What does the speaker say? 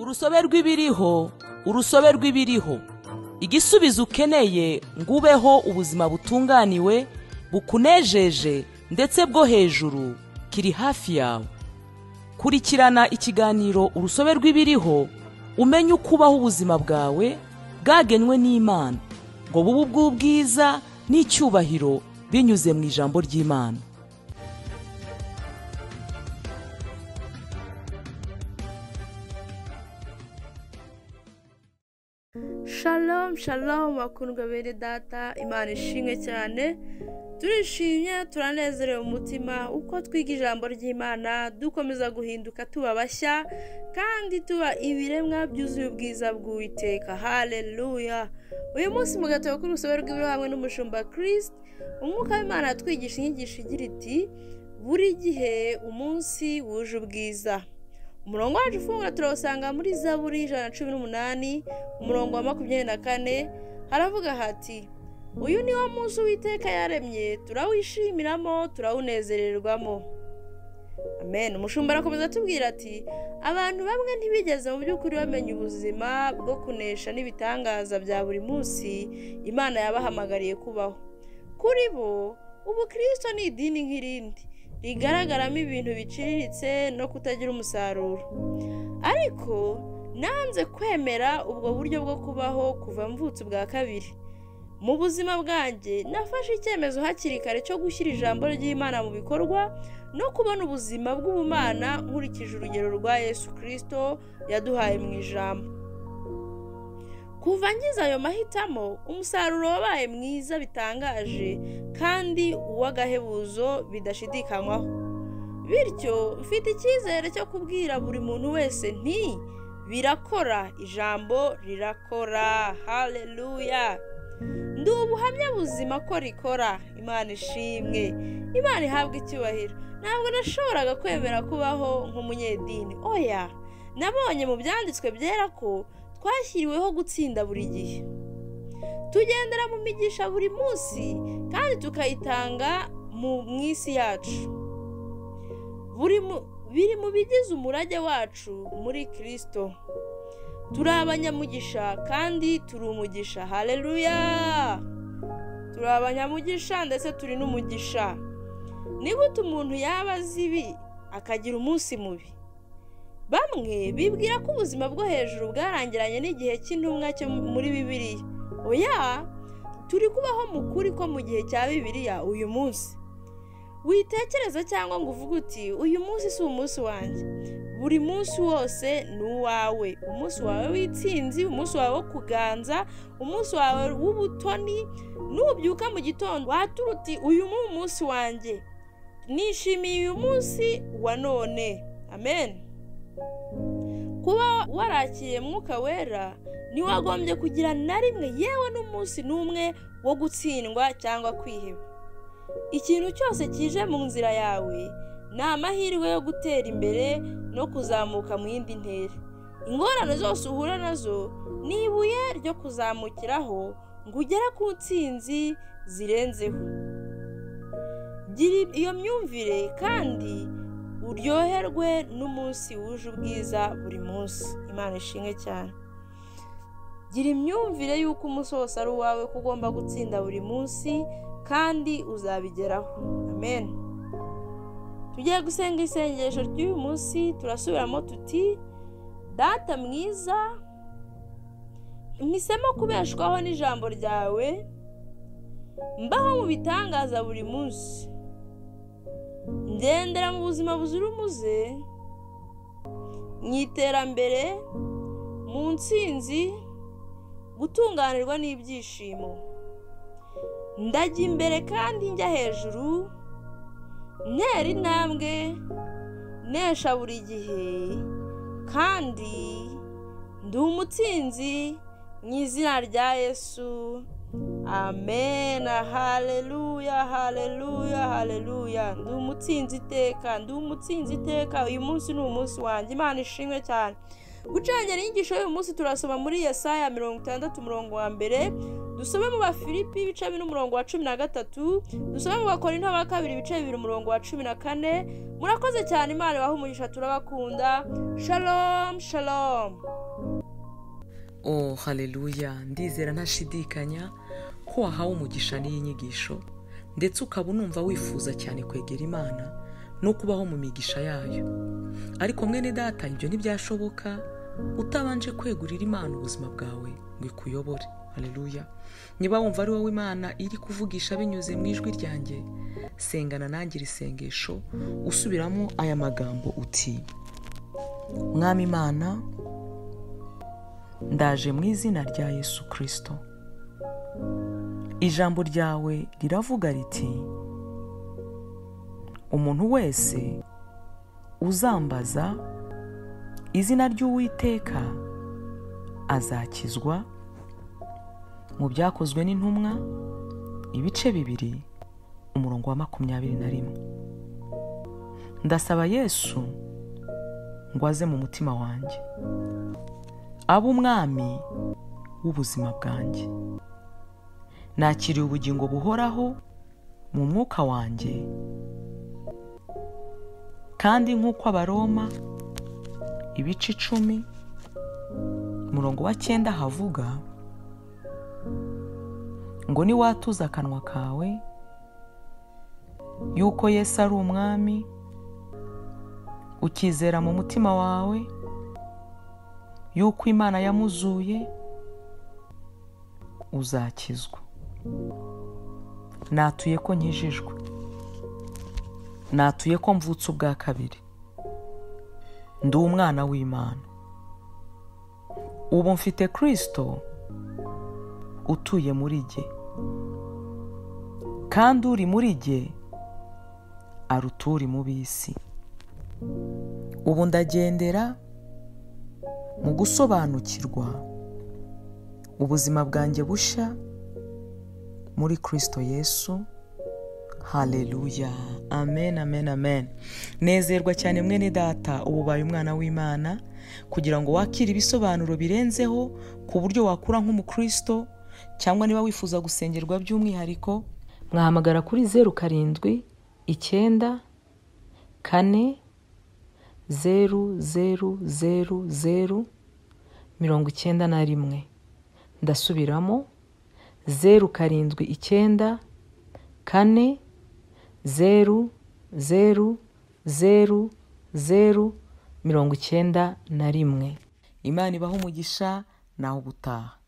Urusobe rw'ibiriho, urusobe rw'ibiriho. Igisubizo ukeneye ngo ubeho ubuzima butunganiwe, bukunejeje ndetse bwo hejuru kiri hafi yawe. Kurikirana ikiganiro urusobe rw'ibiriho, umenye uko ubaho ubuzima bwawe bwagenwe n'Imana ngo bube ubw'ubwiza n'icyubahiro binyuze mu ijambo ry'Imana. Shalom shalom bakundwa bene data, Imana ishimwe cyane. Turishimye, turanezerewe umutima uko twiga ijambo ry'Imana, dukomeza guhinduka tuba bashya kandi tuba ibiremwa byuzuye ubwiza bw'Uwiteka. Haleluya. Uyu munsi mu gatabo k'urusobe rw'ibiriho hamwe n'umushumba Christ, umwuka w'Imana atwigisha inyigisho igira iti: buri gihe umunsi wuje ubwiza. Umurongo wacu ufungura turawusanga muri Zaburi 118 umurongo wa 24, haravuga hati: uyu ni wo munsi Uwiteka yaremye, turawishimiramo, turawunezererwamo. Amen. Umushumba arakomeza atubwira ati: abantu bamwe ntibigeze mu by'ukuri bamenya ubuzima bwo kunesha n'ibitangaza bya buri munsi Imana yabahamagariye kubaho. Kuri bo ubukristo ni idini nk'irindi rigaragaramo ibintu biciriritse no kutagira umusaruro. Ariko nanze kwemera ubwo buryo bwo kubaho kuva mvutse ubwa kabiri. Mu buzima bwanjye nafashe icyemezo hakiri kare cyo gushyira ijambo ry'Imana mu bikorwa no kubona ubuzima bw'ubumana nkurikije urugero rwa Yesu Kristo yaduhaye mu ijambo. Kuva ngize ayo mahitamo, umusaruro wabaye mwiza bitangaje kandi uw'agahebuzo bidashidikanywaho. Bityo mfite icyizere cyo kubwira buri muntu wese nti: birakora, ijambo rirakora. Haleluya. Ndi ubuhamya buzima ko rikora. Imana ishimwe, Imana ihabwa icyubahiro. Ntabwo nashoboraga kwemera kubaho nk'umunyedini. Oya, nabonye mu byanditswe byera ko twashyiriweho gutsinda buri gihe. Tugendera mu migisha buri munsi kandi tukayitanga mu isi yacu. Biri mu bigize umurage wacu muri Kristo. Turi abanyamugisha kandi turi umugisha. Haleluya. Turi abanyamugisha ndetse turi n'umugisha. Ni gute umuntu yaba azi ibi akagira umunsi mubi? Bamwe bibwira ko ubuzima bwo hejuru bwarangiranye n'igihe cy'intumwa cyo muri Bibiliya. Oya, turi kubaho mu kuri ko mu gihe cya Bibiliya uyu munsi. Witekereza cyangwa ngo uvuge uti: uyu munsi si umunsi wanjye. Buri munsi wose ni uwawe. Umunsi wawe w'itsinzi, umunsi wawe wo kuganza, umunsi wawe w'ubutoni. Nubyuka mu gitondo watura uti: uyu ni umunsi wanjye, nishimiye uyu munsi wa none. Amen. Kuba warakiriye Mwuka Wera, ntiwagombye kugira na rimwe yewe n'umunsi n'umwe wo gutsindwa cyangwa kwiheba. Ikintu cyose kije mu nzira yawe ni amahirwe yo gutera imbere no kuzamuka mu yindi ntera. Ingorane zose uhura nazo ni ibuye ryo kuzamukiraho ngo ugere ku ntsinzi zirenzeho. Gira iyo myumvire kandi uryoherwe n'umunsi wuje ubwiza buri munsi. Imana ishimwe cyane. Gira imyumvire y'uko umunsi wose ari uwawe, ko ugomba gutsinda buri munsi kandi uzabigeraho. Amen. Tugiye gusenga isengesho ry'uyu munsi, turasubiramo tuti: Data mwiza, mpisemo kubeshwaho n'ijambo ryawe, mbaho mu bitangaza buri munsi, ngendera mu buzima buzira umuze, mu iterambere, mu ntsinzi, gutunganirwa n'ibyishimo. Ndajya imbere kandi njya hejuru, ntera intambwe, nesha buri gihe, kandi ndi umutsinzi mu izina rya Yesu. Amen. Haleluya, haleluya, haleluya. Ndi umutsinzi iteka, ndi umutsinzi iteka. Uyu munsi ni umunsi wanjye. Imana ishimwe cyane. Gucengera inyigisho y'uyu munsi turasoma muri Yesaya 60 umurongo wa 1, Dusome mu Bafilipi ibice 2 umurongo wa 13, dusome mu Bakorinto ba kabiri ibice 2 umurongo wa 14. Murakoze cyane, Imana ibahe umugisha, turabakunda. Shalom, shalom. Oh, haleluya! Ndizera ntashidikanya ko wahawe umugisha n'iyi nyigisho, ndetse ukaba unumva wifuza cyane kwegera Imana no kubaho mu migisha yayo. Ariko mwene data, ibyo ntibyashoboka utabanje kwegurira Imana ubuzima bwawe ngo ikuyobore. Haleluya! Niba wumva ari wowe Imana iri kuvugisha binyuze mu ijwi ryanjye, sengana nanjye iri sengesho usubiramo aya magambo uti: Mwami Imana, ndaje mu izina rya Yesu Kristo. Ijambo ryawe riravuga riti: umuntu wese uzambaza izina ry'Uwiteka azakizwa. Mu Byakozwe n'Intumwa ibice 2 umurongo wa 21. Ndasaba Yesu ngo aze mu mutima wanjye, abe umwami w'ubuzima bwanjye. Nakiriye ubugingo buhoraho mu mwuka wanjye, kandi nk'uko Abaroma ibice 10 umurongo wa 9 havuga ngo niwatuza akanwa kawe yuko Yesu ari umwami, ukizera mu mutima wawe yuko Imana yamuzuye, uzakizwa. Natuye ko nkijijwe, natuye ko mvutse ubwa kabiri, ndi umwana w'Imana. Ubu mfite Kristo utuye muri jye, kandi uri muri jye aruta uri mu b'isi. Ubu ndagendera mu gusobanukirwa ubuzima bwanjye bushya muri Kristo Yesu. Haleluya! Amen, amen, amen. Nezerwa cyane mwene data, ubu ubaye umwana w'Imana, kugira ngo wakire ibisobanuro birenzeho ku buryo wakura nk'umukristo, cyangwa niba wifuza gusengerwa by'umwihariko, mwahamagara kuri 0 7 9 4 0 0 0 0 91. Ndasubiramo 0 7 9 4 0 0 0 0 91. Imana ibahe umugisha, naho ubutaha.